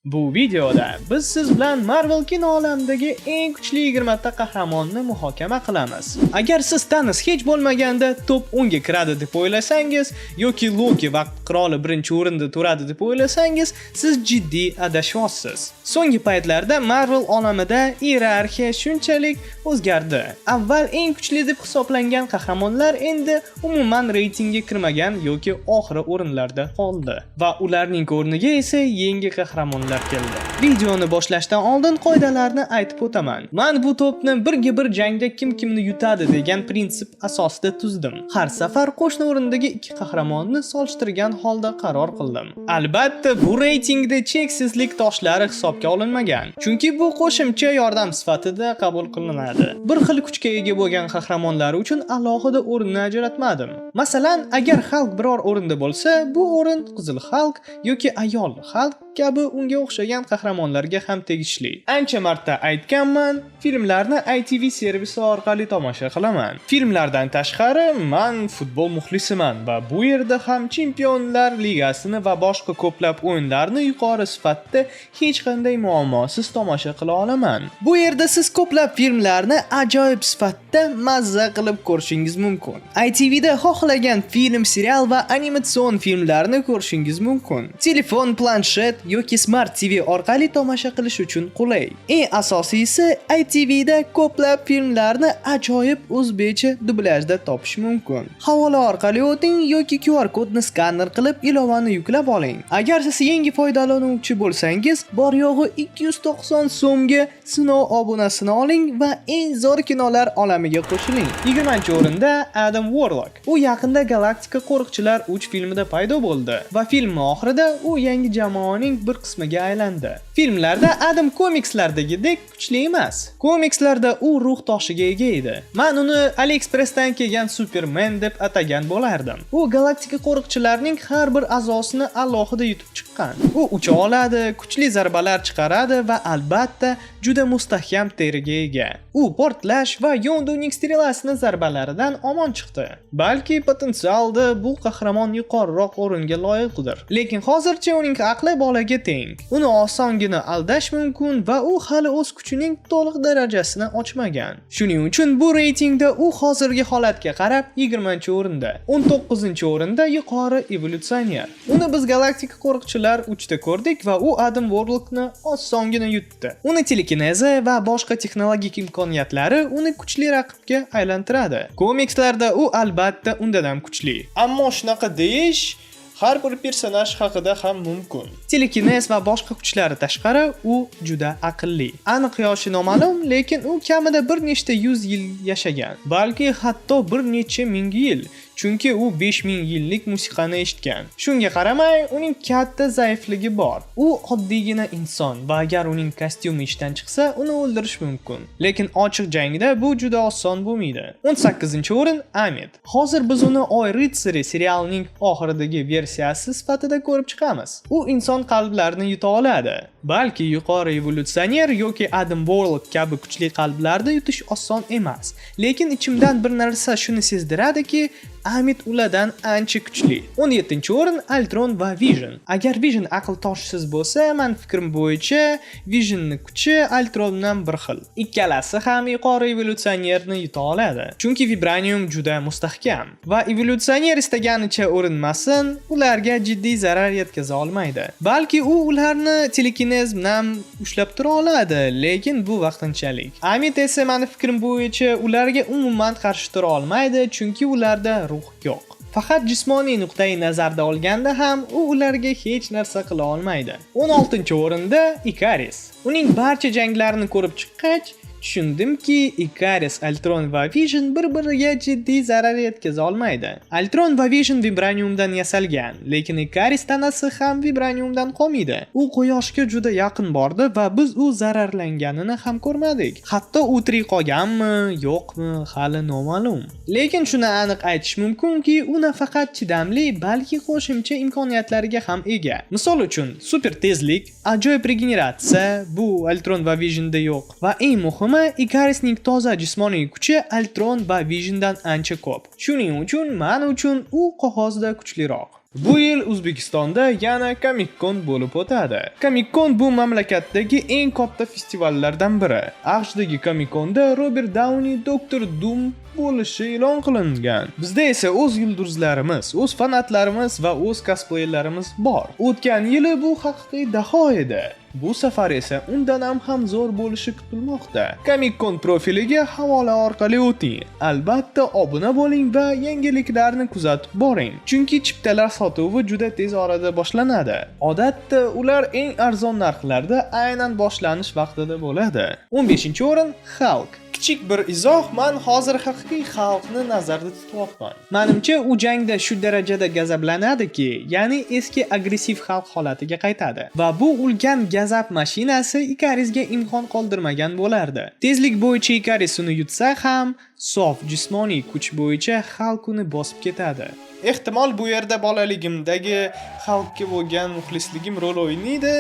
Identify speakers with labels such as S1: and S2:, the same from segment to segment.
S1: Bu videoda biz siz bilan Marvel kino olamidagi eng kuchli 20 ta qahramonni muhokama qilamiz. Agar siz Thanos hech bo'lmaganda top 10 ga kiradi deb o'ylasangiz yoki Loki vaqt qiroli birinchi o'rinda turadi deb o'ylasangiz, siz jiddiy adashyapsiz. So'nggi paytlarda Marvel olamida iyerarxiya shunchalik o'zgardi. Avval eng kuchli deb hisoblangan qahramonlar endi umuman reytingga kirmagan yoki oxiri o'rinlarda qoldi va ularning o'rniga esa yangi qahramonlar keldi. Videoni boshlashdan oldin qoidalarni aytib o'taman. Man bu topni birga bir jangda kim kimni yutadi degan prinsip asosida tuzdim. Har safar qo'shni o'rindagi ikki qahramonni solishtirgan holda qaror qildim. Albatta, bu reytingda cheksizlik toshlari hisobga olinmagan. Chunki bu qo'shimcha yordam sifatida qabul qilinadi. Bir xil kuchga ega bo'lgan qahramonlar uchun alohida o'rinni ajratmadim. Masalan, agar Hulk biror o'rinda bo'lsa, bu o'rin Qizil Hulk yoki ayol Hulk kabi unga o'xshagan qahramonlarga ham tegishli. Ancha marta aytganman, filmlarni ITV servisi orqali tomosha qilaman. Filmlardan tashqari, man futbol muxlisiman va bu yerda ham Chempionlar Ligasini va boshqa ko'plab o'yinlarni yuqori sifatda hech qanday muammosiz tomosha qila olaman. Bu yerda siz ko'plab filmlarni ajoyib sifatda mazza qilib ko'rishingiz mumkin. ITVda xohlagan film, serial va animatsion filmlarni ko'rishingiz mumkin. Telefon, planshet yoki Smart TV orqali tomosha qilish uchun qulay. Eng asosiysi, ITVda ko'plab filmlarni ajoyib o'zbekcha dublyajda topish mumkin. Havola orqali o'ting yoki QR kodni skaner qilib ilovani yuklab oling. Agar siz yangi foydalanuvchi bo'lsangiz, bor yo'g'i 290 so'mga sinov obunasini oling va eng zo'r kinolar olamiga qo'shiling. 20-o'rinda Adam Warlock. U yaqinda Galaktika qo'riqchilar 3 filmida paydo bo'ldi va film oxirida u yangi jamoaning bir qismiga aylandi. Filmlarda Adam komikslardagidek kuchli emas. Komikslarda u ruh toshiga ega edi. Man uni AliExpressdan kelgan Superman deb atagan bo'lardim. U galaktika qo'riqchilarining har bir a'zosini alohida yutib chiqqan. U ucha oladi, kuchli zarbalar chiqaradi va, albatta, juda mustahkam teriga ega. U portlash va Yonduning стрела sini zarbalaridan omon chiqdi. Balki potensialda bu qahramon yuqoriroq o'ringa loyiqdir. Lekin hozircha uning aqli bolaga teng. Uni osongina aldash mumkin va u hali o'z kuchining to'liq darajasini ochmagan. Shuning uchun bu reytingda u hozirgi holatga qarab 20-o'rinda. 19-o'rinda yuqori evolyutsioner. Uni biz Galaktika qo'riqchilar 3 ta ko'rdik va u Adam Warlockni osongina yutdi. Uni telekinezi va boshqa texnologik imkoniyatlari uni kuchli raqibga aylantiradi. Komikslarda u, albatta, undan ham kuchli. Ammo shunaqa deyish har bir personaj haqida ham mumkin. Telekinez va boshqa kuchlari tashqari, u juda aqlli. Aniq yoshi noma'lum, lekin u kamida bir nechta yuz yil yashagan. Balki hatto bir necha ming yil. Chunki u 5000 yillik musiqani eshitgan. Shunga qaramay, uning katta zaifligi bor. U oddiygina inson va agar uning kostyumi ishdan chiqsa, uni o'ldirish mumkin. Lekin ochiq jangda bu juda oson bo'lmaydi. 18-o'rin Ammit. Hozir biz uni Oy ritsari serialining oxiridagi versiyasi sifatida ko'rib chiqamiz. U inson qalblarini yuta oladi. Balki yuqori evolyutsioner yoki Adam Warlock kabi kuchli qalblarni yutish oson emas. Lekin ichimdan bir narsa shuni sezdiradiki, Ammit ulardan ancha kuchli. 17-o'rin Ultron va Vision. Agar Vision aql toshsiz bo'lsa, man fikrim bo'yicha Visionni kuchi Ultrondan bir xil. Ikkalasi ham yuqori evolyutsionerni yuta oladi. Chunki vibranium juda mustahkam va evolyutsioner istaganicha urinmasin, ularga jiddiy zarar yetkaza olmaydi. Balki u ularni telekinez bilan ushlab tura oladi, lekin bu vaqtinchalik. Ammit esa, mani fikrim bo'yicha, ularga umuman qarshi tura olmaydi, chunki ularda ruh yo'q. Faqat jismoniy nuqtai nazarda olganda ham u ularga hech narsa qila olmaydi. 16-o'rinda Ikaris. Uning barcha janglarini ko'rib chiqqach, tushundimki, Ikaris, Ultron va Vision bir-biriga jiddiy zarar yetkaza olmaydi. Ultron va Vision vibraniumdan yasalgan, lekin Ikaris tanasi ham vibraniumdan qolmaydi. U quyoshga juda yaqin bordi va biz u zararlanganini ham ko'rmadik. Hatto u tirik qolganmi, yo'qmi, hali noma'lum. Lekin shuni aniq aytish mumkinki, u nafaqat chidamli, balki qo'shimcha imkoniyatlariga ham ega. Misol uchun, super tezlik, ajoyib regeneratsiya, bu Ultron va Visionda yo'q. Va eng muhimi, Ikarisning toza jismoniy kuchi Ultron va Visiondan ancha ko'p. Shuning uchun men uchun u qog'ozda kuchliroq. Bu yil O'zbekistonda yana Comic Con bo'lib o'tadi. Comic Con bu mamlakatdagi eng katta festivallardan biri. AQShdagi Comic Conda Robert Downey Doktor Doom bo'lishi e'lon qilingan. Bizda esa o'z yulduzlarimiz, o'z fanatlarimiz va o'z cosplaylarimiz bor. O'tgan yili bu haqiqiy daho edi. Bu safar esa undan ham zo'r bo'lishi kutilmoqda. Comic Con profiliga havola orqali o'ting. Albatta obuna bo'ling va yangiliklarni kuzatib boring. Chunki chiptalar sotuvi juda tez orada boshlanadi. Odatda ular eng arzon narxlarda aynan boshlanish vaqtida bo'ladi. 15-o'rin, Hulk. Kichik bir izoh, man hozir haqiqiy Hulkni nazarda tutyapman. Manimcha, u jangda shu darajada g'azablanadiki, ya'ni eski agressiv Hulk holatiga qaytadi. Va bu ulkan g'azab mashinasi Ikarisga imkon qoldirmagan bo'lardi. Tezlik bo'yicha Ikaris uni yutsa ham, sof jismoniy kuch bo'yicha Hulk uni bosib ketadi. Ehtimol, bu yerda bolaligimdagi Hulkka bo'lgan muxlisligim rol o'ynaydi,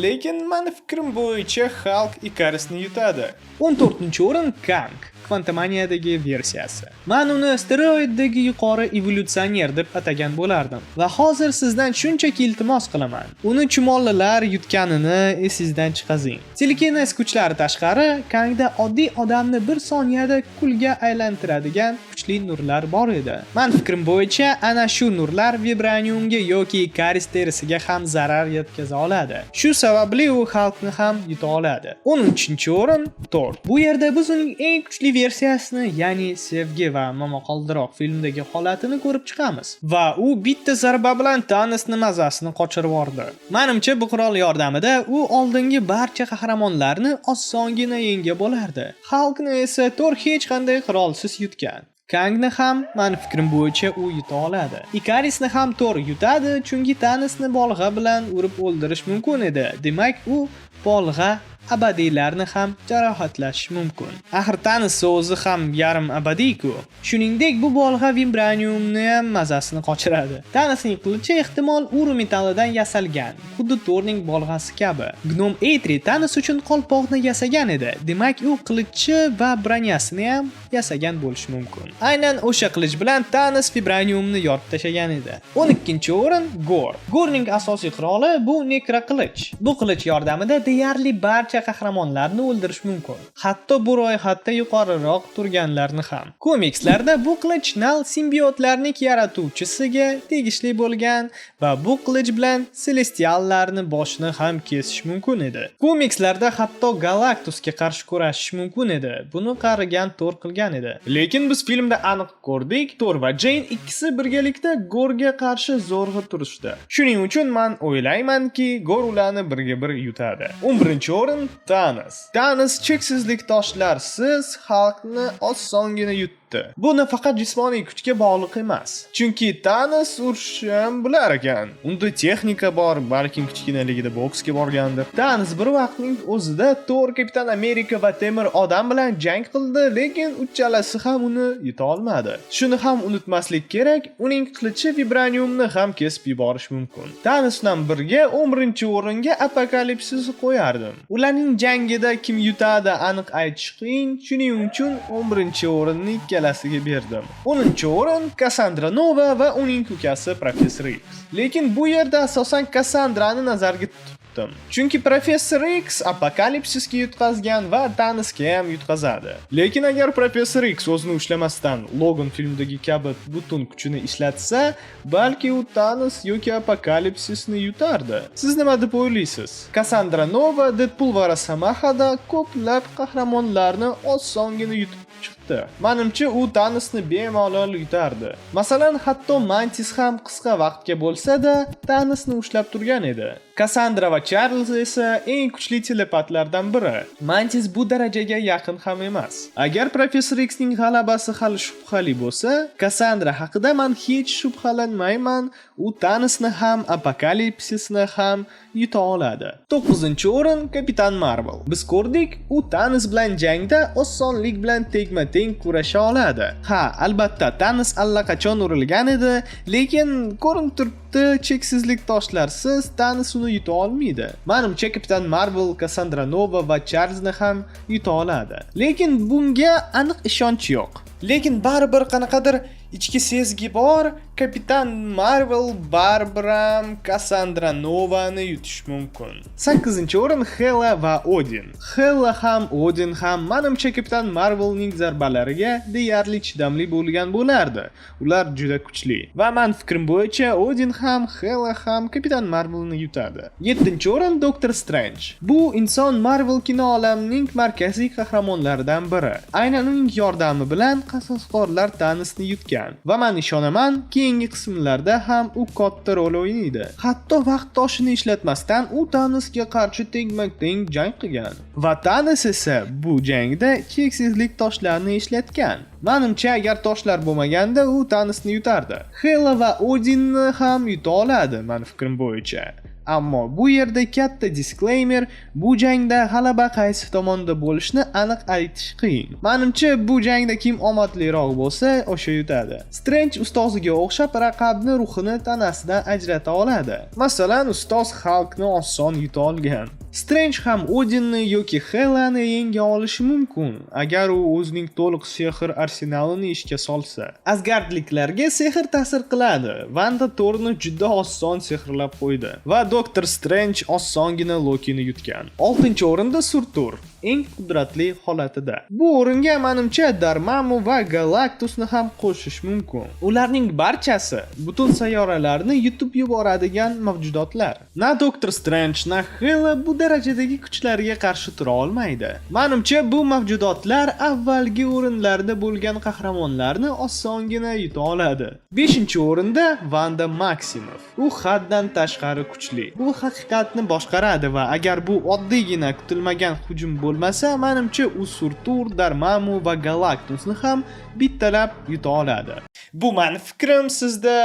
S1: lekin mani fikrim bo'yicha Hulk Ikarisni yutadi. 14-o'rin, Kang. Kvantomaniyadagi versiyasi. Man uni steroiddagi yuqori evolyutsioner deb atagan bo'lardim. Va hozir sizdan shunchaki iltimos qilaman. Uni chumolilar yutganini esingizdan chiqazing. Telekinez kuchlari tashqari, Kangda oddiy odamni bir soniyada kulga aylantiradigan kuchli nurlar bor edi. Man fikrim bo'yicha, ana shu nurlar vibraniumga yoki Ikaris terisiga ham zarar yetkaza oladi. Shu sababli u Hulkni ham yuta oladi. 13-o'rin, Thor. Bu yerda biz uning eng kuchli versiyasini, ya'ni Sevgi va Momaqaldiroq filmidagi holatini ko'rib chiqamiz. Va u bitta zarba bilan Thanosni mazasini qochirib yubordi. Manimcha, bu qurol yordamida u oldingi barcha qahramonlarni osongina yenga bo'lardi. Hulkni esa Thor hech qanday qurolsiz yutgan. Kangni ham, mani fikrim bo'yicha, u yuta oladi. Ikarisni ham Thor yutadi, chunki Thanosni bolg'a bilan urib o'ldirish mumkin edi. Demak, u bolg'a abadiylarni ham jarohatlashi mumkin. Axir Thanos o'zi ham yarim abadiy-ku. Shuningdek, bu bolg'a vibraniumni ham mazasini qochiradi. Thanosning qilichi ehtimol uru metallidan yasalgan, xuddi Thorning bolg'asi kabi. Gnom Eitri Thanos uchun qalpoqni yasagan edi. Demak, u qilichi va bronyasini ham yasagan bo'lishi mumkin. Aynan o'sha qilich bilan Thanos vibraniumni yorib tashlagan edi. 12-o'rin, Gor. Gorning asosiy quroli bu nekroqilich. Bu qilich yordamida deyarli barcha qahramonlarni o'ldirish mumkin. Hatto bu ro'yxatda yuqoriroq turganlarni ham. Komikslarda bu qilich Knull simbiotlarning yaratuvchisiga tegishli bo'lgan va bu qilich bilan Celestiallarni boshini ham kesish mumkin edi. Komikslarda hatto Galactusga qarshi kurashish mumkin edi. Buni qarigan Thor qilgan edi. Lekin biz filmda aniq ko'rdik, Thor va Jane ikkisi birgalikda Gorga qarshi zo'rg'a turishdi. Shuning uchun man o'ylaymanki, Gor ularni birga bir yutadi. 11-o'rin, Thanos. Thanos cheksizlik toshlarsiz Hulkni osongina yutdi. Bu nafaqat jismoniy kuchga bog'liq emas. Chunki Thanos urushni ham bilar ekan. Unda texnika bor, balkim kichkinaligida boksga borgandir. Thanos bir vaqtning o'zida Thor, Kapitan Amerika va Temir odam bilan jang qildi, lekin uchalasi ham uni yuta olmadi. Shuni ham unutmaslik kerak, uning qilichi vibraniumni ham kesib yuborish mumkin. Thanos bilan birga 11-o'ringa Apokalipsisni qo'yardim. Ularning jangida kim yutadi, aniq aytish qiyin, shuning uchun 11-o'rinni ikkalasiga berdim. 10-o'rin, Cassandra Nova va uning ukasi Professor X. Lekin bu yerda asosan Cassandrani nazarga tutdim. Chunki Professor X Apokalipsisga yutqazgan va Thanosga ham yutqazadi. Lekin agar Professor X o'zini ushlamasdan Logan filmidagi kabi butun kuchini ishlatsa, balki u Thanos yoki Apokalipsisni yutardi. Siz nima deb o'ylaysiz? Cassandra Nova Deadpool va Rosamahada ko'plab qahramonlarni osongina yutib chiqdi. Manimcha, u Thanosni bemalol yutardi. Masalan, hatto Mantis ham qisqa vaqtga bo'lsa-da Thanosni ushlab turgan edi. Cassandra va Charles esa eng kuchli telepatlardan biri. Mantis bu darajaga yaqin ham emas. Agar Professor X ning g'alabasi hali shubhali bo'lsa, Cassandra haqida man hech shubhalanmayman. U Thanosni ham, Apokalipsisni ham yuta oladi. 9-o'rin, Kapitan Marvel. Biz ko'rdik, u Thanos bilan jangda osonlik bilan tengma-teng kurasha oladi. Ha, albatta Thanos allaqachon urilgan edi, lekin ko'rinib turibdi, cheksizlik toshlarsiz Thanos uni yuta olmaydi. Manimcha, Kapitan Marvel Cassandra Nova va Charlesni ham yuta oladi. Lekin bunga aniq ishonch yo'q. Lekin baribir qanaqadir Ichki sezgi bor, Kapitan Marvel baribir ham Kassandra Novani yutish mumkin. 8-o'rin, Hela va Odin. Hela ham, Odin ham, manimcha, Kapitan Marvelning zarbalariga deyarli chidamli bo'lgan bo'lardi. Ular juda kuchli. Va man fikrim bo'yicha Odin ham, Hela ham Kapitan Marvelni yutadi. 7-o'rin, Doktor Strange. Bu inson Marvel kino olamining markaziy qahramonlaridan biri. Aynan uning yordami bilan qasoskorlar Thanosni yutgan. Va man ishonaman, keyingi qismlarda ham u katta rol o'ynaydi. Hatto vaqt toshini ishlatmasdan u Thanosga qarshi tengma-teng jang qilgan. Va Thanos esa bu jangda cheksizlik toshlarini ishlatgan. Manimcha, agar toshlar bo'lmaganda, u Thanosni yutardi. Hela va Odinni ham yuta oladi, mani fikrim bo'yicha. Ammo bu yerda katta disclaimer: bu jangda g'alaba qaysi tomonda bo'lishini aniq aytish qiyin. Manimcha, bu jangda kim omadliroq bo'lsa, o'sha yutadi. Strange ustoziga o'xshab raqibni ruhini tanasidan ajrata oladi. Masalan, ustoz Xalkni oson yuta olgan. Strange ham Odinni yoki Helani yenga olishi mumkin, agar u o'zining to'liq sehr arsenalini ishga solsa. Asgardliklarga sehr ta'sir qiladi. Vanda Torni juda oson sehrlab qo'ydi va Doktor Strange osongina Lokini yutgan. 6-o'rinda Surtur eng qudratli holatida. Bu o'ringa, manimcha, Dormammu va Galactusni ham qo'shish mumkin. Ularning barchasi butun sayyoralarni yutib yuboradigan mavjudotlar. Na Doktor Strange, na Hela bu darajadagi kuchlarga qarshi tura olmaydi. Manimcha, bu mavjudotlar avvalgi o'rinlarda bo'lgan qahramonlarni osongina yuta oladi. 5-o'rinda Vanda Maximoff. U haddan tashqari kuchli. U haqiqatni boshqaradi va agar bu oddiygina kutilmagan hujum bo'lmasa, manimcha, u Surtur, Dormammu va Galactusni ham bittalab yuta oladi. Bu mani fikrim, sizda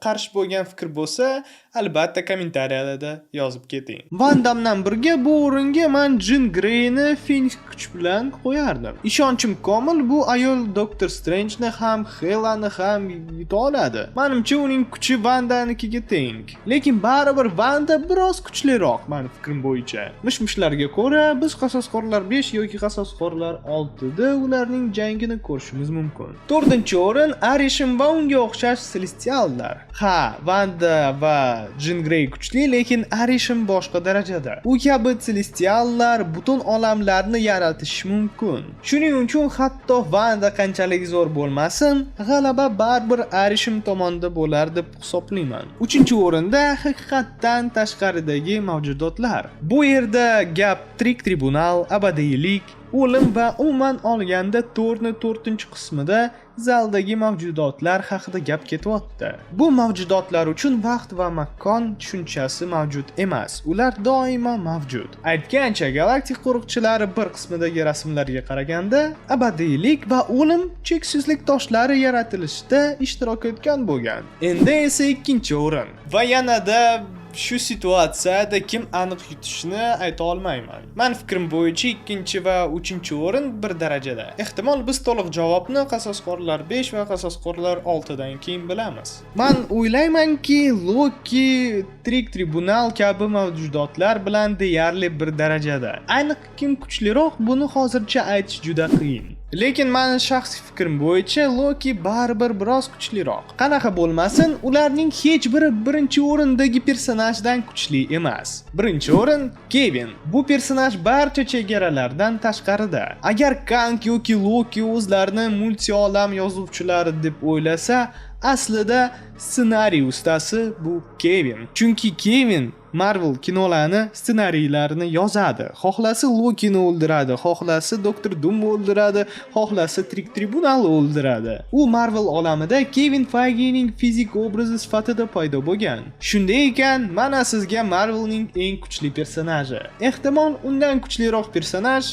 S1: qarshi bo'lgan fikr bo'lsa, albatta kommentariyalarda yozib keting. Vandamdan birga bu o'ringa man Jean Greyni Feniks kuch bilan qo'yardim. Ishonchim komil, bu ayol Doktor Strange'ni ham, Helani ham yuta oladi. Manimcha, uning kuchi Vandanikiga teng. Lekin baribir Vanda biroz kuchliroq, mani fikrim bo'yicha. Mish-mishlarga ko'ra, biz Qasoskorlar 5 yoki Qasoskorlar 6 da ularning jangini ko'rishimiz mumkin. 4-o'rin, Arishim va unga o'xshash Celestiallar. Ha, Vanda va Jean Grey kuchli, lekin Arishim boshqa darajada. U kabi Celestiallar butun olamlarni yaratishi mumkin. Shuning uchun hatto Vanda qanchalik zo'r bo'lmasin, g'alaba baribir Arishim tomonida bo'lar deb hisoblayman. 3-o'rinda haqiqatdan tashqaridagi mavjudotlar. Bu yerda gap tirik tribunal, abadiylik, o'lim va umuman olganda Torni 4-qismida zaldagi mavjudotlar haqida gap ketyapti. Bu mavjudotlar uchun vaqt va makon tushunchasi mavjud emas. Ular doimo mavjud. Aytgancha, galaktik qo'riqchilari bir qismidagi rasmlarga qaraganda, abadiylik va o'lim cheksizlik toshlari yaratilishida ishtirok etgan bo'lgan. Endi esa ikkinchi o'rin. Va yanada shu situatsiyada kim aniq yutishini ayta olmayman. Man fikrim bo'yicha ikkinchi va uchinchi o'rin bir darajada. Ehtimol, biz to'liq javobni Qasoskorlar 5 va Qasoskorlar 6 dan keyin bilamiz. Man o'ylaymanki, Loki tirik tribunal kabi mavjudotlar bilan deyarli bir darajada. Aniq kim kuchliroq, buni hozircha aytish juda qiyin. Lekin mani shaxsiy fikrim bo'yicha Loki baribir biroz kuchliroq. Qanaqa bo'lmasin, ularning hech biri birinchi o'rindagi personajdan kuchli emas. Birinchi o'rin, Kevin. Bu personaj barcha chegaralardan tashqarida. Agar Kang yoki Loki o'zlarini multi olam yozuvchilari deb o'ylasa, aslida ssenariy ustasi bu Kevin. Chunki Kevin Marvel kinolarini ssenariylarini yozadi. Xohlasa Lokini o'ldiradi, xohlasa Doktor Doomni o'ldiradi, xohlasa Tirik Tribunalni o'ldiradi. U Marvel olamida Kevin Feigening fizik obrazi sifatida paydo bo'lgan. Shunday ekan, mana sizga Marvelning eng kuchli personaji. Ehtimol, undan kuchliroq personaj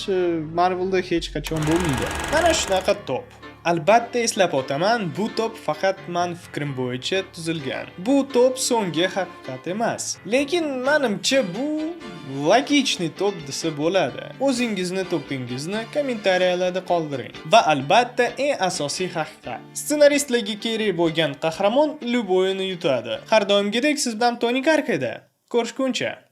S1: Marvelda hech qachon bo'lmaydi. Mana shunaqa top. Albatta eslab o'taman, bu top faqat man fikrim bo'yicha tuzilgan. Bu top so'nggi haqiqat emas. Lekin menimcha, bu логичный top desa bo'ladi. O'zingizni topingizni kommentariyalarda qoldiring. Va albatta eng asosiy haqiqat: ssenaristlarga kerak bo'lgan qahramon любой ini yutadi. Har doimgidek siz bilan Tony Kark edi. Ko'rishguncha.